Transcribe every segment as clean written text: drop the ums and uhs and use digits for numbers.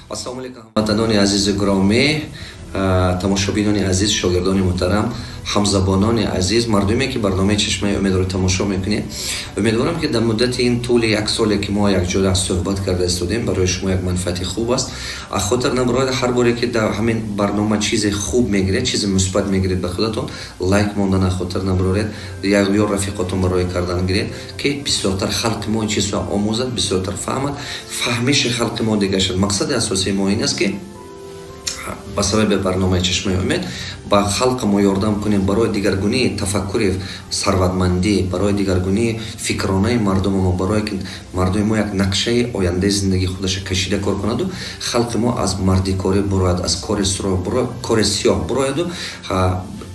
Ассалому алайкум, ҳамватанони азизу гиромӣ, тамошобинони азиз, шогирдони муҳтарам, ҳамзабонони азиз, мардуме, ки барномаи «Чашмаи умедро» тамошо мекунед. Умедворам, ки дар муддати ин тӯли як соле, ки мо якҷоя суҳбат карда истодем, барои шумо як манфиати хуб аст. А хотир набарояд, ҳар боре ки дар ҳамин барнома чизе хуб мегиред, чизе мусбат мегиред, ба худатон лайк мондан хотир набароред ё рафиқотон барои кардан гиред, ки бисёртар халқи мо ин чизро омӯзад, бисёртар фаҳмад, фаҳмиши халқи мо дигар шад. Мақсади асосии мо ин аст, ки ба сабаби барномаи «Чашмаи умед» ба халқи мо ёрдам кунем барои дигаргунии тафаккури сарватмандӣ, барои дигаргунии фикронаи мардуми мо, барое ки мардуми мо як нақшаи ояндаи зиндагии худаша кашида кор кунаду халқи мо аз мардикорӣ бурояд, аз кори сиёҳ бурояду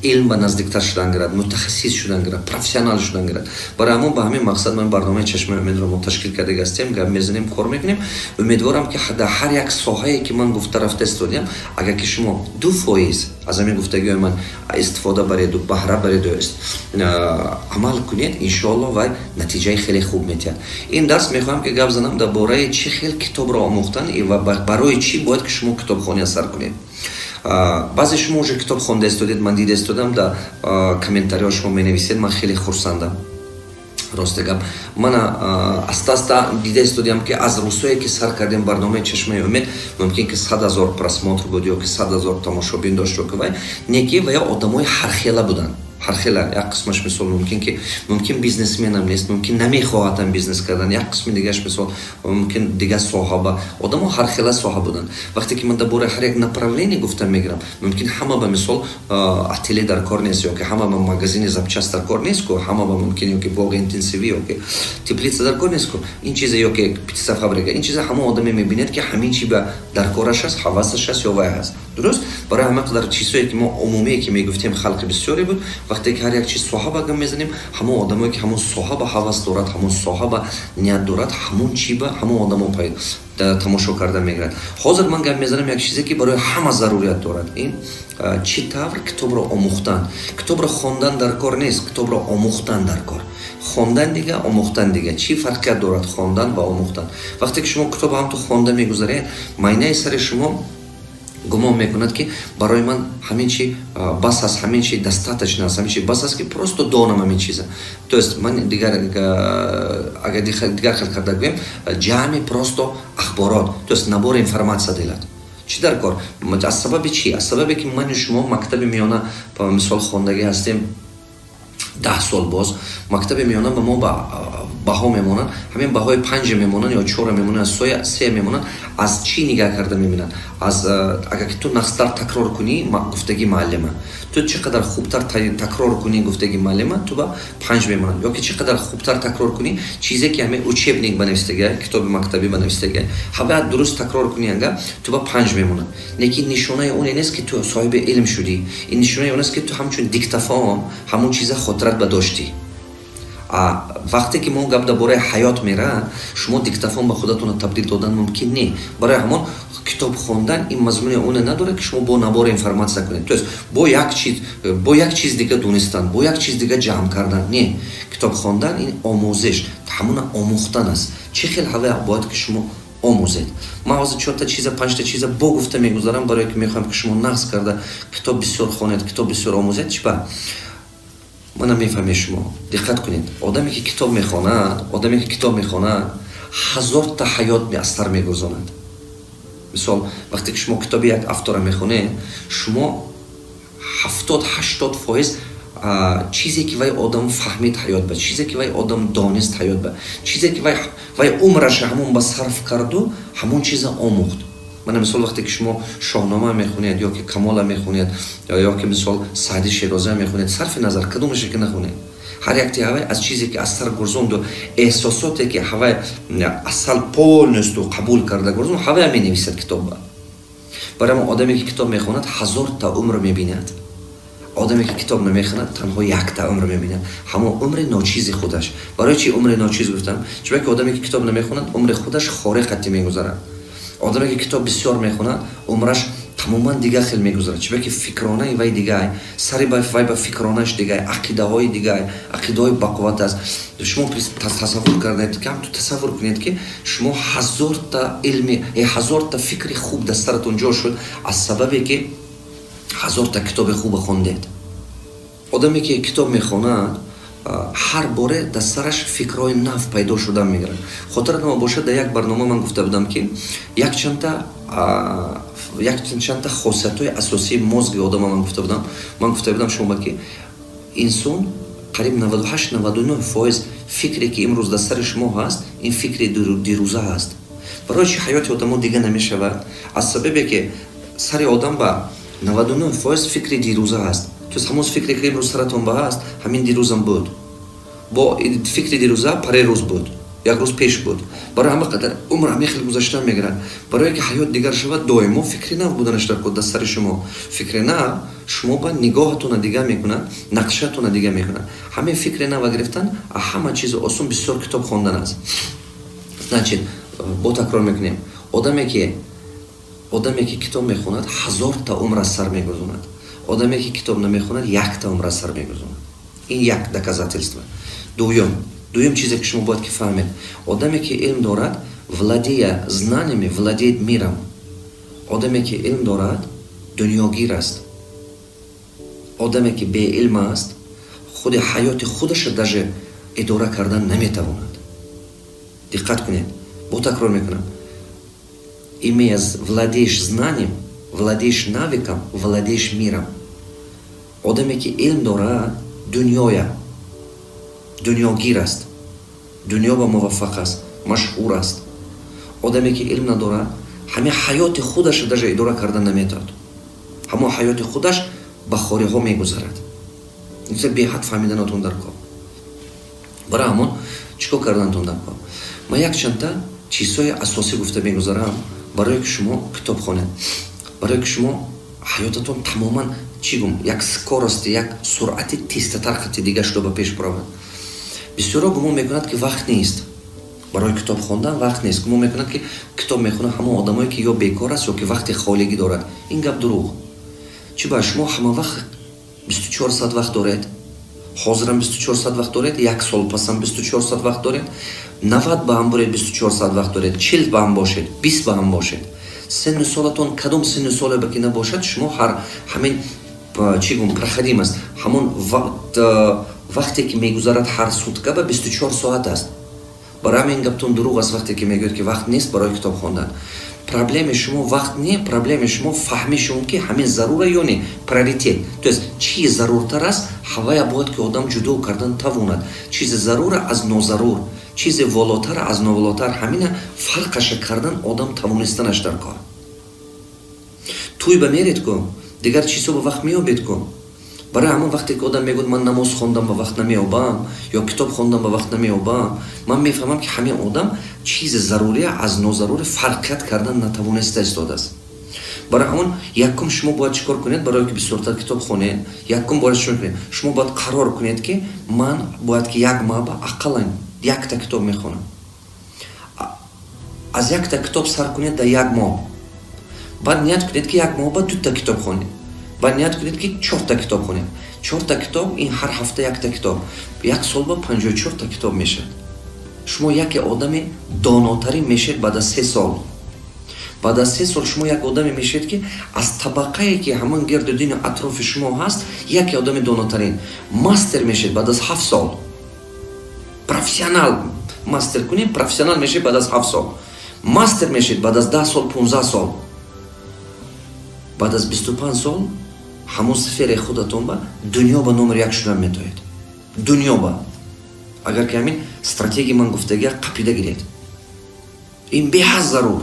илм ба наздиктар шудан гирад, мутахассис шудан гирад, профессионал шудан гирад. Барои ҳамон, ба ҳамин мақсад ман барномаи «Чашмаи умедро» мо ташкил кардаги ҳастем, гап мезанем, кор мекунем. Умедворам, ки дар ҳар як соҳае, ки ман гуфта рафта истодиям, агар ки шумо 2% аз ҳамин гуфтагиҳои ман истифода бареду, баҳра бареду, амал кунед, иншоалло, вай натиҷаи хеле хуб метиҳад. Ин дарс мехоҳам, ки гап занам дар бораи чӣ хел китобро омӯхтан ва барои чӣ бояд, ки шумо китобхония сар кунед. Баъзе шумо уже китоб хонда истодед, ман дида истодам, дар комментариҳо шумо менависед, ман хеле хурсандам. Росте гап, мана аста аста дида истодиам, ки аз рӯзҳое, ки сар кардем барномаи «Чашмаи умед», мумкин ки 100 000 просмотр буд ё ки 100 000 тамошобин дошт, ё ки вай неки ва ё одамои ҳархела буданд, ҳархела. Як қисмаш, мисол, мумкин ки мумкин бизнесменам нест, мумкин намехоҳадам бизнес кардан, як қисми дигараш, мисол, мумкин дигар соҳа ба одамо, ҳархела соҳа буданд. Вақте ки ман дар бораи ҳар як направление гуфтам мегирам, мумкин ҳама ба, мисол, ателе дар кор нест ё ки ҳама ба магазини запчасть дар кор нест ку, ҳама ба мумкин ё ки боғи интенсивӣ ё ки теплица дар кор нест ку, ин чиза ё ки птицефабрика. Ин чиза ҳама одаме мебинад, ки ҳамин чи ба дар кораш аст, ҳавасаш аст ё вай ҳаст. Дуруст, барои ҳама қадар чизҳое, ки мо умумие ки мегуфтем, халқи бисёре буд. Вақте ки ҳар як чиз соҳа ба гап мезанем, ҳамон одамое, ки ҳамон соҳа ба ҳавас дорад, ҳамон соҳа ба ният дорад, ҳамон чи ба ҳамон одамо тамошо карда мегирад. Ҳозир ман гап мезанам як чизе, ки барои ҳама зарурият дорад: ин чӣ тавр китобро омӯхтан. Китобро хондан дар кор нест, китобро омӯхтан дар кор. Хондан дига, омӯхтан дига. Чӣ фарқият дорад хондан ва омӯхтан? Вақте ки шумо китобро ҳамту хонда мегузаред, майнаи сари шумо гумон мекунад, ки барои ман ҳамин чи бас аст, ҳамин чи достаточно аст, ҳамин чи бас аст, ки просто донам ҳамин чиза. То есть ман дигар, агар дигар хел карда гӯем, ҷамъи просто ахборот, то есть набор информация делад. Чӣ дар кор? Аз сабаби чӣ? Аз сабабе ки мани шумо мактаби миёна, мисол, хондагӣ ҳастем 10 сол боз. Мактаби миёна ба мо баҳо мемонанд, ҳамин баҳои панҷа мемонанд ё чора мемонанд, се мемонанд. Аз чӣ нигаҳ карда мебинанд? Аз агар ки ту нағзтар такрор кунӣ гуфтаги муаллима, ту чӣ қадар хубтар такрор кунӣ гуфтаги муаллима, ту ба панҷ мемонанд. Ё ки чӣ қадар хубтар такрор кунӣ чизе, ки ҳамин учебник банавистага, китоби мактабӣ банавистага, ҳаваят дуруст такрор кунӣ, ага ту ба панҷ мемонанд. Лекин нишонаи оне нест, ки ту соҳиби илм шудӣ. Ин нишонаи он аст, ки ту ҳамчун диктофон ҳамон чиза хотират ба доштӣ. Вақте ки мо гап дар бораи ҳаёт меравад, шумо диктофон ба худатонро табдил додан мумкин не. Барои ҳамон китоб хондан ин мазмуни оне надорад, ки шумо бо набор информация кунед, то есть бо як чиз дига донистан, бо як чиз дига ҷамъ кардан. Не, китоб хондан ин омӯзиш, ҳамона омӯхтан аст. Чӣ хел ҳава бояд, ки шумо омӯзед? Ман ҳозир чорта чиза, панҷта чиза бо гуфта мегузарам, барое ки мехоҳам, ки шумо нағз карда китоб бисёр хонед, китоб бисёр омӯзед. Чӣ ба мана мефаҳмед? Шумо диққат кунед: одаме, ки китоб мехонад, одаме, ки китоб мехонад, ҳазорта ҳаёт аз сар мегузонад. Мисол, вақте ки шумо китоби як автора мехонед, шумо 70-80% чизе, ки вай одам фаҳмид ҳаёт ба, чизе, ки вай одам донист ҳаёт ба, чизе, ки вай умраша ҳамон ба сарф карду, ҳамон чиза омӯхт. Мана, мисол, вақте ки шумо «Шоҳнома» мехонед ё ки «Камола» мехонед ё ки, мисол, Саъди Шероза мехонед, сарфи назар кадомаше ки нахонед, ҳар якти ҳавай аз чизе, ки аз сар гурзонду, эҳсосоте, ки ҳавай асал полностью қабул карда гурзон, ҳавая менависад китобба. Барои мо одаме, ки китоб мехонад, ҳазорта умр мебинад. Одаме, ки китоб намехонад, танҳо якта умр мебинад, ҳамон умри ночизи худаш. Барои чи умри ночиз гуфтам? Чунки одаме, ки китоб намехонад, умри худаш хоре қатӣ мегузарад. Одаме, ки китоб бисёр мехонад, умраш Тамоман дигар хел мегузарад. Чиба ки фикронаи вай дигай, сари вай ба фикронаш дигай, ақидаҳои дигай, ақидаҳои бақувват аст. Шумо тасаввур кардаед, ки ҳамту тасаввур кунед, ки шумо 1000та илми, 1000та фикри хуб дар саратон ҷо шуд аз сабабе ки 1000та китоби хуба хондед. Одаме ки китоб мехонад, ҳар боре дар сараш фикрҳои нав пайдо шуда мегирад. Хотиратон бошад, дар як барнома ман гуфта будам, ки якчандта хосиятҳои асосии мозги одама ман гуфта будам. Ман гуфта будам шумо, ки инсон қариб 98-99% фикре ки имрӯз дар сари шумо ҳаст, ин фикри дирӯза ҳаст. Барои чи ҳаёти одамо дига намешавад? Аз сабабе ки сари одам ба 99% фикри дирӯза ҳаст. То есть ҳамон фикре ки имрӯз саратон ба ҳаст, ҳамин дирӯзам буд, бо фикри дирӯза парерӯз буд, як рӯз пеш буд. Барои ҳама қадар умр ҳамин хел гузаштан мегирад. Барое ки ҳаёт дигар шавад, доимо фикри нав буданаш дар кор. Дар сари шумо фикри нав шумо ба нигоҳатона дигар мекунад, нақшаатона дигар мекунад. Ҳамин фикри нава гирифтан ҳама чизи осон бисёр китоб хондан аст. Значит, бо такрор мекунем: одаме ки китоб мехонад, 1000та умр аз сар мегузонад. Одаме ки китоб намехонад, якта умр аз сар мегузонад. Ин як доказательство. Дуюм чизе ки шумо бояд ки фаҳмед: одаме ки илм дорад, владея знаниями, владеет миром. Одаме ки илм дорад, дунёгир аст. Одаме ки беилм аст, худи ҳаёти худаша даже идора кардан наметавонад. Диққат кунед, бо такрор мекунам: имея, владеешь знанием, владеешь навыком, владеешь миром. Одаме ки илм дорад, дунёя дунёгир аст, дунё ба муваффақ аст, машҳур аст. Одаме ки илм надорад, ҳамин ҳаёти худаша даже идора кардан наметавонад, ҳамон ҳаёти худаш ба хориҳо мегузарад. Беҳад фаҳмиданатон дар кор. Барои ҳамон чӣ кор карданатон дар кор? Ман якчандта чизҳои асосӣ гуфта мегузарам, барое ки шумо китоб хонед, барое ки шумо ҳаётатон тамоман, чӣ гум, як скорости, як суръати тезтатар хати дига шуда ба пеш биравад. Бисёрҳо гумон мекунад, ки вақт нест барои китоб хондан, вақт нест. Гумон мекунад, ки китоб мехонад ҳамон одамое ки ё бекор аст, ё ки вақти холигӣ дорад. Ин гап дурӯғ. Чӣ ба шумо ҳама вақт 24 соат вақт доред? Ҳозирам 24 соат вақт доред, як сол пасам 24 соат вақт доред, 90 ба ҳам буред, 24 соат вақт доред, 40 ба ҳам бошед, 20 ба ҳам бошед, синну солатон кадом синну соле ба ки набошад, шумо ҳар ҳамин, чӣ гум, проходим аст. Ҳамон вақте ки мегузарад, ҳар сутка ба 24 соат аст. Барои ҳамин гаптон дурӯғ аст, вақте ки мегӯяд, ки вақт нест барои китоб хондан. Проблеми шумо вақт не, проблеми шумо фаҳмиши он ки ҳамин зарура ё не, приоритет, то есть чӣ заруртар аст, ҳавая бояд ки одам ҷудо кардан тавонад: чизи зарура аз нозарур, чизи волотар аз новолотар. Ҳамина фарқаша кардан одам тавонистанаш дар кор. Тӯй ба меред ку, дигар чизҳо ба вақт меёбед ку. Барои ҳамон вақте ки одам мегӯяд, ман намоз хондам ба вақт намеёбам ё китоб хондам ба вақт намеёбам, ман мефаҳмам, ки ҳамин одам чизи зарурия аз нозарури фарқият кардан натавониста истодааст. Барои ҳамон якум шумо бояд чӣ кор кунед, барое ки бисёртар китоб хонед? Якум бояд чӣ кунед? Шумо бояд қарор кунед, ки ман бояд ки як маҳ ба ақаллан якта китоб мехонам. Аз якта китоб сар кунед дар як моҳ, баъд ният кунед, ки як моҳ ба дута китоб хонед, баъд ният кунед, ки чорта китоб хонед. Чорта китоб ин ҳар ҳафта якта китоб, як сол ба 54та китоб мешавад. Шумо яке одами донотарин мешавед баъд аз 3 сол. Баъд аз 3 сол шумо як одаме мешавед, ки аз табақае ки ҳамон гирду дину атрофи шумо ҳаст, яке одами донотарин. Мастер мешавед баъд аз 7 сол. Профессионал, мастер кунем, профессионал мешавед баъд аз 7 сол, мастер мешавед баъд аз 10 сол, 15 сол. Баъд аз 25 сол ҳамон сфераи худатон ба дунё ба номер як шудан метоед, дунё ба, агар ки ҳамин стратегия ман гуфтагия қапида гиред. Ин беҳад зарур.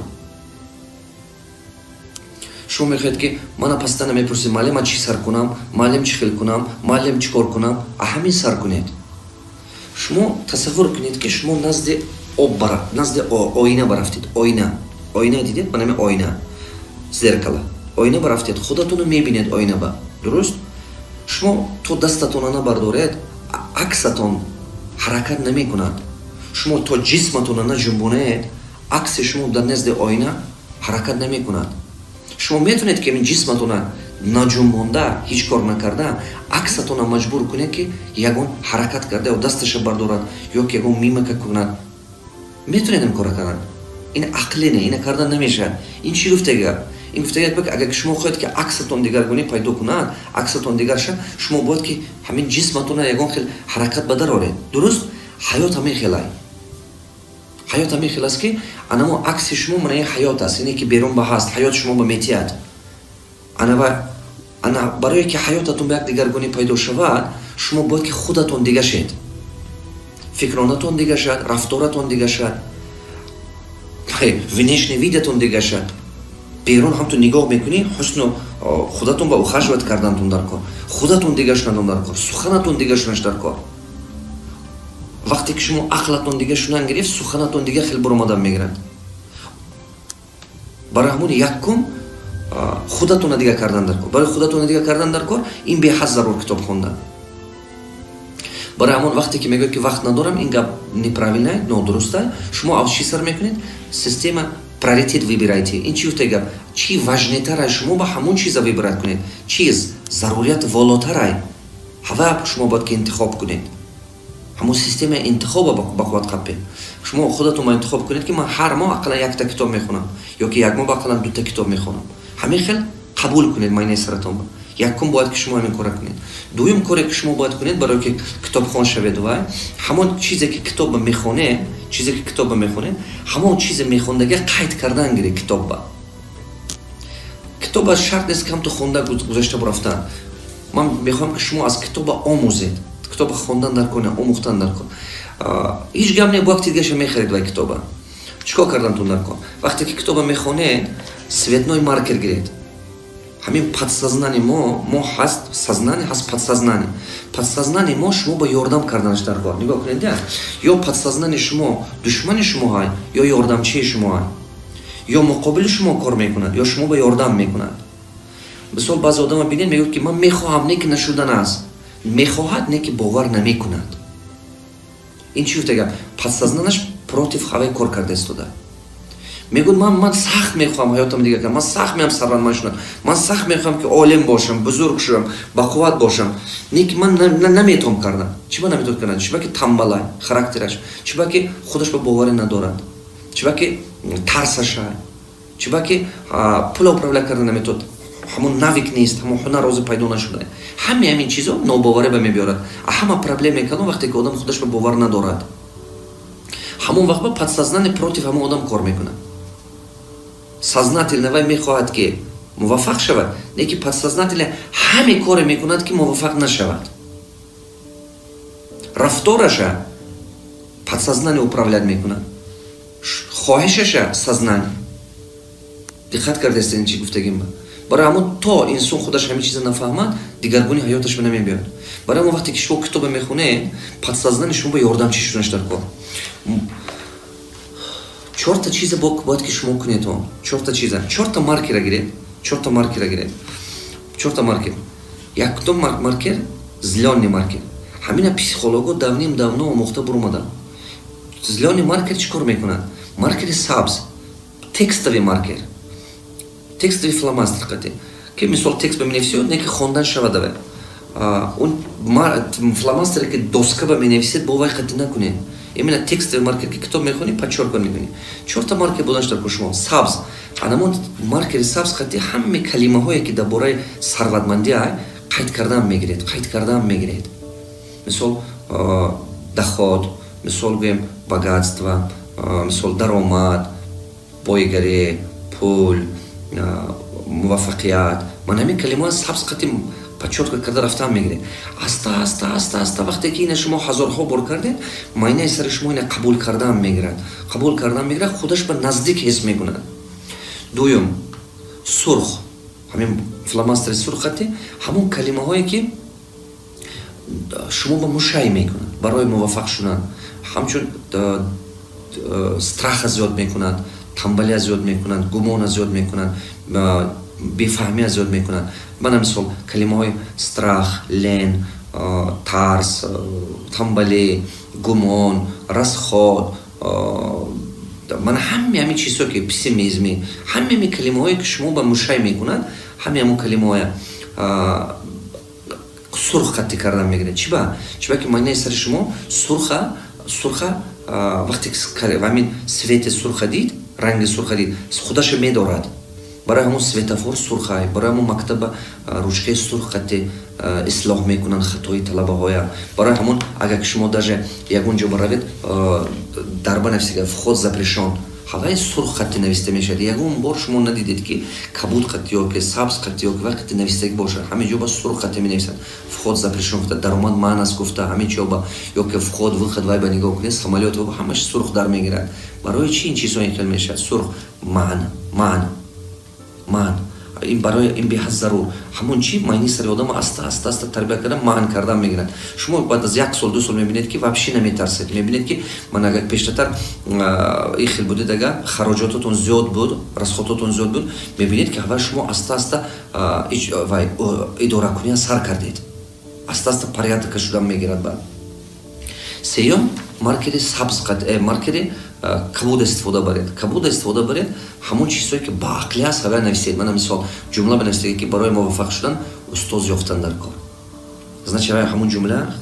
Шумо мехоҳед, ки мана пастана мепурсед: «Муаллим, ман чӣ сар кунам? Муаллим, чӣ хел кунам? Муаллим, чӣ кор кунам?» А ҳамин сар кунед. Шумо тасаввур кунед, ки шумо назди об, назди оина барафтед. Оина, оина дидед? Манами оина, зеркало, оина барафтед, худатонро мебинед оина ба, дуруст? Шумо то дастатонро набардоред, аксатон ҳаракат намекунад. Шумо то ҷисматонро наҷунбонед, акси шумо дар назди оина ҳаракат намекунад. Шумо метавонед, ки ин ҷисматона наҷунбонда, ҳеҷ кор накарда, аксатона маҷбур кунед, ки ягон ҳаракат карда ё дасташа бардорад, ё ки ягон мимика кунад? Метавонед ин кора кардан? Ин ақле не, ина кардан намешавад. Ин чӣ гуфтаги гап? Ин гуфтаги гап, агар шумо хоҳед, ки аксатон дигаргунӣ пайдо кунад, аксатон дигар шавад, шумо бояд, ки ҳамин ҷисматона ягон хел ҳаракат ба дароред. Дуруст? Ҳаёт ҳамин хелай. Ҳаёт ҳамин хел аст, ки анамо акси шумо мана ин ҳаёт аст, ине ки берун ба ҳаст, ҳаёт шумо ба метиҳад. Анава ана барое ки ҳаётатон ба як дигаргунӣ пайдо шавад, шумо бояд, ки худатон дига шед, фикронатон дига шад, рафторатон дига шад, внешний вид атон дига шад. Берун ҳамту нигоҳ мекунӣ, ҳусну худатон ба ухаживать кардантон дар кор, худатон дига шунатон дар кор, суханатон дига шунаш дар кор. Вақте ки шумо ақлатон дига шунан гирифт, суханатон дига хел буромадан мегирад. Барои ҳамон якум худатона дига кардан дар кор. Барои худатона дига кардан дар кор, ин беҳад зарур, китоб хондан. Барои ҳамон вақте ки мегӯяд, ки вақт надорам, ин гап неправильно, нодуруста. Шумо аз чӣ сар мекунед? Система приоритет выбирайте. Ин чӣ гуфта гап? Чӣ важный тарай шумо, ба ҳамон чиза выбирать кунед. Чиз зарурият волотарай, ҳава шумо бояд, ки интихоб кунед. Ҳамон системаи интихоба ба қувват қапед. Шумо худатон ба интихоб кунед, ки ман ҳар моҳ ақаллан якта китоб мехонам ё ки як моҳ ба ақаллан дута китоб мехонам. Ҳамин хел қабул кунед майнаи саратон. Якум, бояд, ки шумо ҳамин кора кунед. Дуюм коре, ки шумо бояд кунед барое ки китобхон шавед, вай ҳамон чизе, ки китоба мехонед, чизе, ки китоба мехонед, ҳамон чизе мехондага қайд кардан гиред китобба. Китоба шарт нест, ки ҳамту хонда гузашта бурафтан. Ман мехоҳам, ки шумо аз китоба омӯзед. Китоба хондан дар кор не, омӯхтан дар кор. Ҳеҷ гап не, бо як дигаша мехаред вай китоба. Чӣ кор кардантун дар кор? Вақте ки китоба мехонед, цветной маркер гиред. Ҳамин подсознание мо ҳаст, сознание ҳаст, подсознание. Подсознание мо шумо ба ёрдам карданаш дар кор. Нигоҳ кунед, ё подсознание шумо душмани шумо ҳай, ё ёрдамчии шумо ҳай, ё муқобили шумо кор мекунад, ё шумо ба ёрдам мекунад. Мисол, баъзе одама бинед, мегӯяд, ки ман мехоҳам, не ки нашудан аст. Мехоҳад, не ки бовар намекунад. Ин чӣ гуфта гап? Подсознание ш против ҳавай кор карда истода. Мегӯяд: Ман сахт мехоҳам ҳаётам дига кунам, ман сахт меҳам сарватманд шудам, ман сахт мехоҳам, ки олим бошам, бузург шудам, бақувват бошам, не ки ман наметавонам кардан». Чӣ ба наметавон кардан? Чиба ки тамбалай характераш, чиба ки худаш ба боварӣ надорад, чиба ки тарсаша, чиба ки пула управлять кардан наметавонад, ҳамон навык нест, ҳамон ҳунар розӣ пайдо нашуда. Ҳамаи ҳамин чизо нобоварӣ ба мебиёрад. Ҳама проблема калон вақте ки одам худаш ба бовар надорад, ҳамон вақт ба подсознание против ҳамон одам кор мекунад. Сознательно вай мехоҳад, ки муваффақ шавад, лекин подсознательно ҳаме коре мекунад, ки муваффақ нашавад. Рафтораша подсознание управлять мекунад, хоҳишаша сознание. Диққат кардастед, чӣ гуфтагим? Барои ҳамон то инсон худаш ҳамин чиза нафаҳмад, дигаргуни ҳаёташ ба намебиёд. Барои ҳамон вақте ки шумо китоба мехонед, подсознание шумо ба ёрдамчӣ шуданаш дар кор. Чорта чиза бояд, ки шумо кунед. Он чорта чиза: чорта маркера гиред, чорта маркера гиред, чорта маркер. Якдум маркер — зелёный маркер. Ҳамина психолого давним давно омӯхта буромаданд. Зелёный маркер чӣ кор мекунад? Маркери сабз — текстовый маркер, текстовый фломастер қати, ки мисол текст ба менависед, не ки хондан шавадаве. Он фломастере, ки доска ба менависед, бо вай қати накунед. Именно текстовый маркер, ки китоб мехонӣ, подчёркивать мекунӣ. Чорта маркер буданаш дар шумо. Сабз, анамон маркери сабз қати ҳаме калимаҳое, ки дар бораи сарватмандӣ ай, қайд кардан мегиред, қайд кардан мегиред. Мисол, доход, мисол гӯем, богатство, мисол, даромад, бойгарӣ, пул, муваффақият. Ман ҳамин калимаҳо сабз қати подчёрка карда рафтан мегиред. Аста аста, аста аста, вақте ки ина шумо ҳазорҳо бор кардед, майнаи сари шумо ина қабул кардан мегирад, қабул кардан мегирад, худаш ба наздик ҳис мекунад. Дуюм — сурх. Ҳамин фломастери сурх қати ҳамон калимаҳое, ки шумо ба мушай мекунад барои муваффақ шудан, ҳамчун страх а зиёд мекунад, тамбалия зиёд мекунад, гумона зиёд мекунад, бефаҳмия зиёд мекунад. Мана мисол, калимаҳои страх, лень, тарс, тамбалӣ, гумон, расход, Мана ҳамаи ҳамин чизҳо, ки пессимизми, ҳамаи ҳамин калимаҳое, ки шумо ба мушай мекунад, ҳамаи ҳамон калимаҳоя сурх қатӣ кардан мегирад. Чиба? Чиба ки майнаи сари шумо сурха вақте ҳамин цвети сурха дид, ранги сурха дид, худаша медорад. Барои ҳамон светофор сурхай, барои ҳамон мактаба ручкаи сурх қатӣ ислоҳ мекунанд хатои талабаҳоя. Барои ҳамон, агар ки шумо даже ягон ҷо баравед, дарба нависига «Вход запрещен», ҳаваи сурх қатӣ нависта мешавад. Ягон бор шумо надидед, ки кабуд қатӣ ё ки сабз қатӣ ё ки вай қатӣ навистагӣ бошад. Ҳамин ҷо ба сурх қатӣ менависанд, «Вход запрещен» гуфта, даромад манъ аст гуфта. Ҳамин ҷо ба ё ки вход, выход вай ба нигоҳ кунед, самолёт ҳамаш сурх дар мегирад. Барои чӣ ин чизҳо ин хел мешавад? Сурх манъ, манъ, манъ. Ин барои ин беҳад зарур. Ҳамон чи майни сари одама аста аста аста тарбия кардан, манъ кардан мегирад. Шумо баъд аз як сол, 2 сол мебинед, ки вообще наметарсед. Мебинед, ки ман агар пештатар ин хел будед, агар хароҷототон зиёд буд, расходотон зиёд буд, мебинед, ки ҳава шумо аста аста вай идоракуния сар кардед, аста аста порядок шудан мегирад. Баъд сеюм, маркери сабз, маркери кабуд истифода баред. Кабуд истифода баред. Ҳамон чизҳое, ки ба ақлӣ аст, ҳавая нависед. Мана мисол, ҷумла бинависед, ки барои муваффақ шудан устоз ёфтан дар кор. Значит, ҳамон ҷумла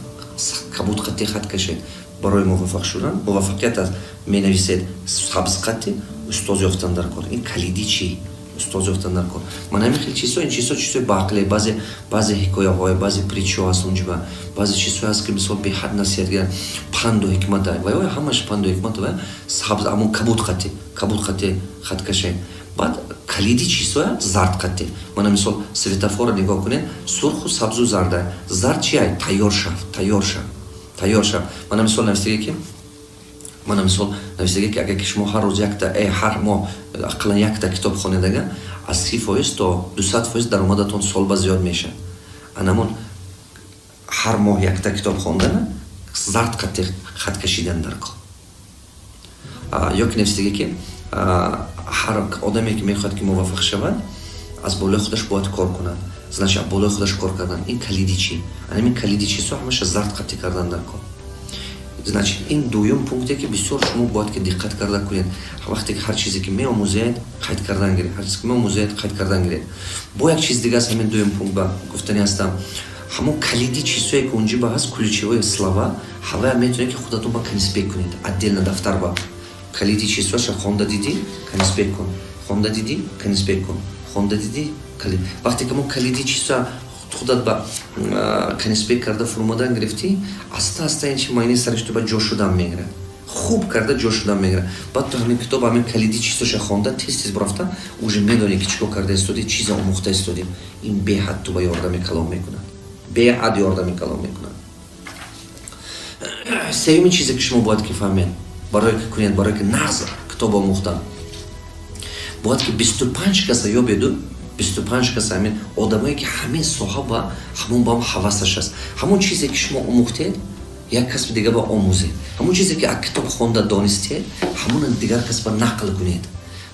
кабуд қатӣ хат кашед. Барои муваффақ шудан, муваффақият аст, менависед сабз қатӣ, устоз ёфтан дар кор. Ин калиди чӣ? Устоз ёфтан дар кор. Ман ҳамин хел чизҳо, ин чизҳо чизҳои баақле. Баъзе ҳикояҳое, баъзе притчаҳо ҳаст унҷиба, баъзе чизҳое ҳаст, ки мисол беҳад насиҳат гиранд, панду ҳикмата ва ё ҳамаш панду ҳикмат ва сабз, ҳамон кабуд қатӣ хат кашед. Баъд калиди чизҳоя зард қатӣ. Мана мисол, светофорро нигоҳ кунед, сурху сабзу зарда. Зард чи ай? Тайёр шав, тайёр шав, тайёр шав. Мана мисол нависаге ки агар ки шумо ҳар рӯз якта, ҳар моҳ ақаллан якта китоб хонед, ага аз 30% то 200% даромадатон солба зиёд мешавад. Анамон ҳар моҳ якта китоб хондана зард қатӣ хат кашидан дар кор. Ё ки нависаге, ки ҳар одаме, ки мехоҳад, ки муваффақ шавад, аз болои худаш бояд кор кунад. Значит, болои худаш кор кардан ин калиди чӣ? Анамин калиди чизҳо ҳамаша зард қатӣ кардан дар кор. Значит, ин дуюм пункте, ки бисёр шумо бояд ки диққат карда кунед. Вақте ки ҳар чизе ки меомӯзед, қайд кардан гиред. Ҳар чизе ки меомӯзед, қайд кардан гиред. Бо як чиз дига аст, ҳамин дуюм пункт ба гуфтани ҳастам. Ҳамон калиди чизҳое, ки унҷиба ҳаст, ключевые слова, ҳавая метавонед, ки худатон ба конспект кунед, отдельно дафтар ба. Калиди чизҳоша хонда дидӣ, конспект кун, хонда дидӣ, конспект кун, хонда дидӣ. Вақте ки мо калиди чизҳо худат ба конспект карда фурмодан гирифтӣ, аста аста ин чи майни сараш ту ба ҷо шудан мегирад, хуб карда ҷо шудан мегирад. Баъд ту ҳамин китоб, ҳамин калиди чизҳоша хонда, тез тез бурафта, уже медонӣ, ки чӣ кор карда истодӣ, чиза омӯхта истодӣ. Ин беҳад ту ба ёрдами калом мекунад, беҳад ёрдами калом мекунад. Сеюмин чизе, ки шумо бояд ки фаҳмед, барое ки кунед, барое ки нағз китоб омӯхтан, бояд ки 25 каса ёбеду, 25 каса, ҳамин одамое, ки ҳамин соҳа ба ҳамон ба ҳавасаш аст. Ҳамон чизе, ки шумо омӯхтед, як касби дига ба омӯзед. Ҳамон чизе, ки аз китоб хонда донистед, ҳамона дигар кас ба нақл кунед.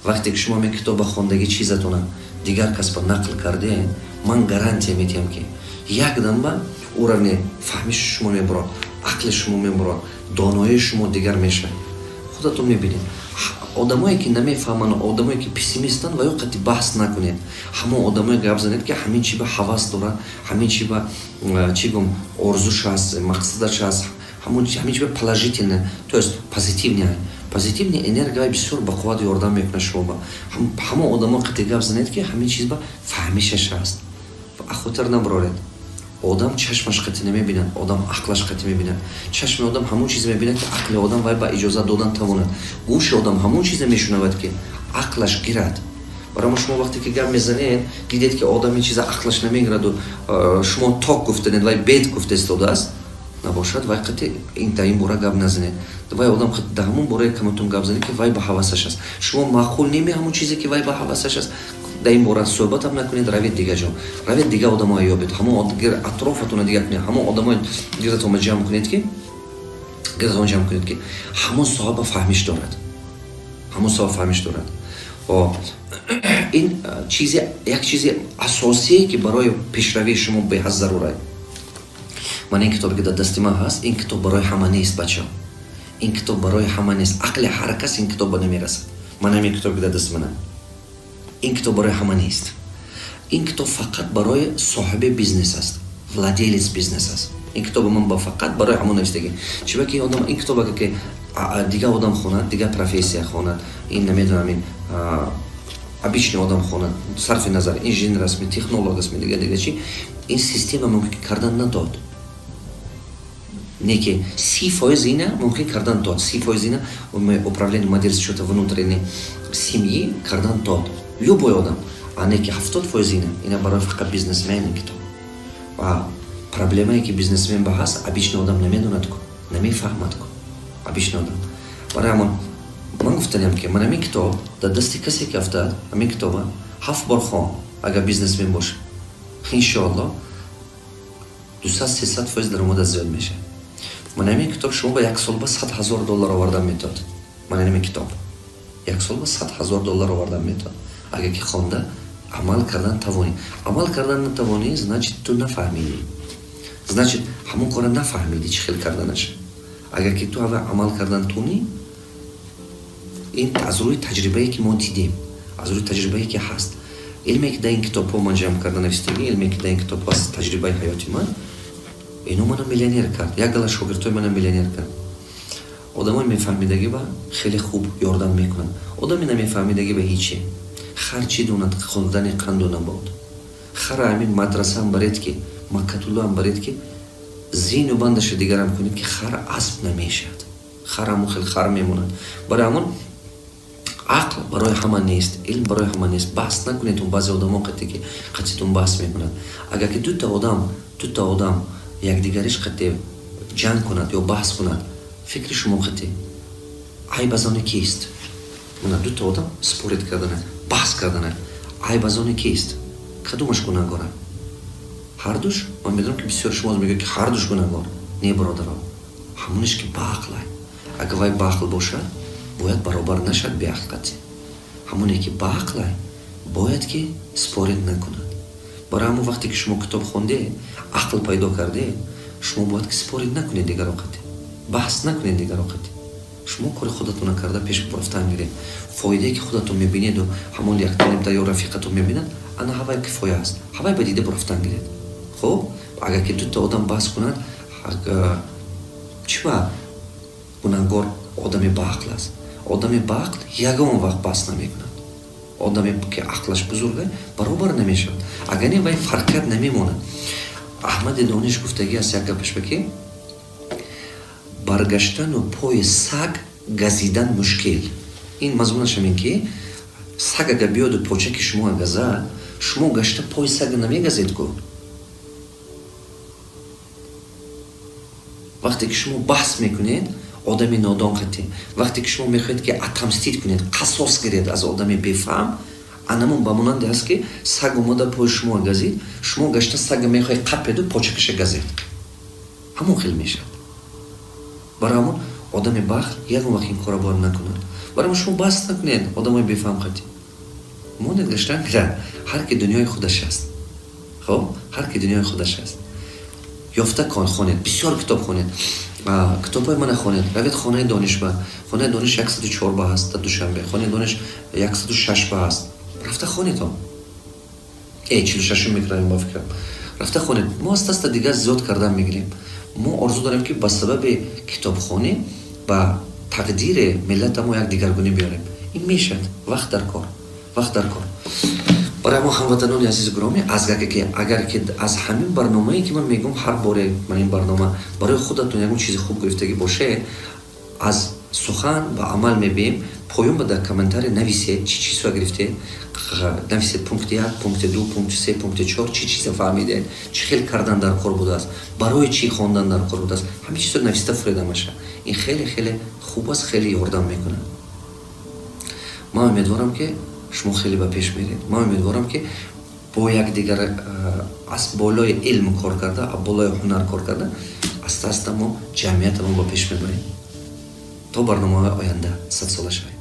Вақте ки шумо ҳамин китоба хондагӣ чизатона дигар кас ба нақл кардед, ман гарантия медиҳам, ки якдамба уровни фаҳмиши шумо мебурад, ақли шумо мебурад, доноии шумо дигар мешавад. Худатон мебинед. Одамое, ки намефаҳманд, одамое, ки пессимистанд, ва ё қати баҳс накунед. Ҳамон одамое гап занед, ки ҳамин чи ба ҳавас дорад, ҳамин чи ба, чӣ гум, орзуш аст, мақсадаш аст, ҳамин чи ба положительное, то есть позитивный энергия бисёр ба қувват ёрдам мекунад шумо ба. Ҳамон одамо қати гап занед, ки ҳамин чиз ба фаҳмишаш аст. Ахотир набароред, одам чашмаш қатӣ намебинад, одам ақлаш қатӣ мебинад. Чашми одам ҳамон чизе мебинад, ки ақли одам вай ба иҷозат додан тавонад. Гӯши одам ҳамон чизе мешунавад, ки ақлаш гирад. Барои шумо вақте ки гап мезанед, дидед, ки одам ин чиза ақлаш намегираду, шумо ток гуфтанед, вай бед гуфта истодааст набошад, вай қати ин бора гап назанед. Вай одам дар ҳамон бораи каматун гап занед, ки вай ба ҳавасаш аст. Шумо маъқул неми ҳамон чизе, ки вай ба ҳавасаш аст, дар ин бора суҳбатам накунед. Равед дига ҷо, равед, дига одамое ёбед, ҳамон атрофатона дига кунед, ҳамон одамои гирдатонма ҷамъ кунед, ки гирдатон ҷамъ кунед, ки ҳамон соҳа ба фаҳмиш дорад, ҳамон соҳа фаҳмиш дорад. Ин чизе як чизи асосие, ки барои пешравии шумо беҳад зарурае. Ман ин китобе, ки дар дасти ман ҳаст, ин китоб барои ҳама нест, бачаҳо. Ин китоб барои ҳама нест. Ақли ҳар кас ин китоб ба намерасад. Ман ҳамин китоб ки дар даст мана, ин китоб барои ҳама нест. Ин китоб фақат барои соҳиби бизнес аст, владелец бизнес аст. Ин китобо ман ба фақат барои ҳамон навистагӣ. Чиба ки одам ин китоба ки дигар одам хонад, дигар профессия хонад, ин намедонам, ин обычный одам хонад, сарфи назар инженер астми, технолог астми, дигар дигар чи, ин система мумкин кардан надод. Не ки 30% ина мумкин кардан дод, 30% ина управление, модель счета внутренней семьи кардан дод любой одам, а не ки 70% ина барои фақат бизнесмен ин китоб. Ва проблемае ки бизнесмен ба ҳаст, обычный одам намедонад ку, намефаҳмад ку обычный одам. Барои ҳамон ман гуфтанем, ки ман ҳамин китоб дар дасти касе ки афтад, ҳамин китоба ҳафт бор хон, агар бизнесмен боша, иншоалло, 200-300% даромадат зиёд мешавад. Ман ҳамин китоб шумо ба як сол ба 100 000 доллар овардан метавад. Ман ҳамин китоб як сол ба 100 000 доллар овардан метавад, агар ки хонда амал кардан тавонӣ. Амал кардан натавонӣ, значит, ту нафаҳмидӣ, значит, ҳамон кора нафаҳмидӣ, чӣ хел карданаш. Агар ки ту ҳава амал кардан тунӣ, ин аз рӯи таҷрибае ки мо дидем, аз рӯи таҷрибае ки ҳаст, илме ки дар ин китобҳо ман ҷамъ карда навистагӣ, илме ки дар ин китобҳо аст, таҷрибаи ҳаёти ман, ино мана миллионер кард, як гала шогирдҳои мана миллионер кард. Одамои мефаҳмидагӣ ба хеле хуб ёрдам мекунанд, одами намефаҳмидагӣ ба ҳиче. Хар чӣ донад хондани қанду набот? Хара ҳамин мадрасаам баред, ки маккатуллоам баред, ки зину бандаша дигарам кунед, ки хар асп намешавад. Хар ҳамон хел хар мемонад. Барои ҳамон ақл барои ҳама нест, илм барои ҳама нест. Баҳс накунед он баъзе одамо қате ки қатитон баҳс мекунад. Агар ки дута одам якдигариш қате ҷанг кунад ё баҳс кунад, фикри шумо қате, айб аз оне кист? Мана, дута одам спорить кардана, баҳс кардана, айб аз оне кист? Кадомаш гунаҳгора? Ҳардуш. Ман медонам, ки бисёр шумо мегӯяд, ки ҳардуш гунаҳгор. Не, бародаро, ҳамонеш ки баақлай. Агар вай баақл бошад, бояд баробар нашад беақл қатӣ. Ҳамоне ки баақлай, бояд ки спорить накунад. Барои ҳамон вақте ки шумо китоб хондед, ақл пайдо кардед, шумо бояд ки спорить накунед дигаро қатӣ, баҳс накунед дигаро қатӣ. Шумо кори худатона карда пеш рафтан гиред. Фоидае ки худатон мебинеду ҳамон яктанимта ё рафиқатон мебинад, ана ҳавай кифоя аст, ҳавай ба дида бурафтан гиред. Хуб, агар ки дута одам баҳс кунад, чӣ ба гунаҳгор? Одами баақл аст. Одами баақл ягон вақт баҳс намекунад. Одаме ки ақлаш бузурга, баробар намешавад. Агар не, вай фарқият намемонад. Аҳмади Дониш гуфтагӣ аст як гапашба, ки баргаштану пои саг газидан мушкил. Ин мазмунаш ҳамин, ки саг агар биёду почаки шумо газад, шумо гашта пои сага намегазед ку. Вақте ки шумо баҳс мекунед одами нодон қатӣ, вақте ки шумо мехоҳед, ки отомстить кунед, қасос гиред аз одами бефаҳм, анамон ба монанде аст, ки саг омода пои шумо газид, шумо гашта сага мехоҳед қапеду почакаша газед. Ҳамон хел мешавад. Барои ҳамон одами бахт ягон вақт ин кора бояд накунад. Барои ҳамон шумо баҳс накунед одамои бефаҳм қатӣ, монед гаштан гирад. Ҳар ки дунёи худаш аст. Хоб, ҳар ки дунёи худаш аст. Ёфта хонед, бисёр китоб хонед, китобҳои мана хонед. Равед Хонаи дониш ба. Хонаи дониш 104 ба ҳаст дар Душанбе, Хонаи дониш 106 ба ҳаст, рафта хонед. Он 46-ум микрорайон ба фикрам, рафта хонед. Мо аста аста дигар зиёд кардан мегирем. Мо орзу дорем, ки ба сабаби китобхонӣ ба тақдири миллата мо як дигаргунӣ биёрем. Ин мешавад, вақт дар кор, вақт дар кор. Барои мо, ҳамватанони азизу гиромӣ, агар ки аз ҳамин барномае, ки ман мегӯм, ҳар боре ман ин барнома, барои худатон ягон чизи хуб гирифтагӣ бошед, аз сухан ба амал мебием. Поён ба дар комментарий нависед, чӣ чизҳо гирифтед, нависед: пункти як, пункти ду, пункти се, пункти чор, чӣ чиза фаҳмидед, чӣ хел кардан дар кор будааст, барои чӣ хондан дар кор будааст. Ҳамин чизҳо нависта фуреда маша. Ин хеле хеле хуб аст, хеле ёрдам мекунад. Ман умедворам, ки шумо хеле ба пеш меред. Ман умедворам, ки бо якдигар аз болои илм кор карда, аз болои ҳунар кор карда, аста аста мо ҷамъиятамо ба пеш мебарем. То барномаҳои оянда, садсола шавед.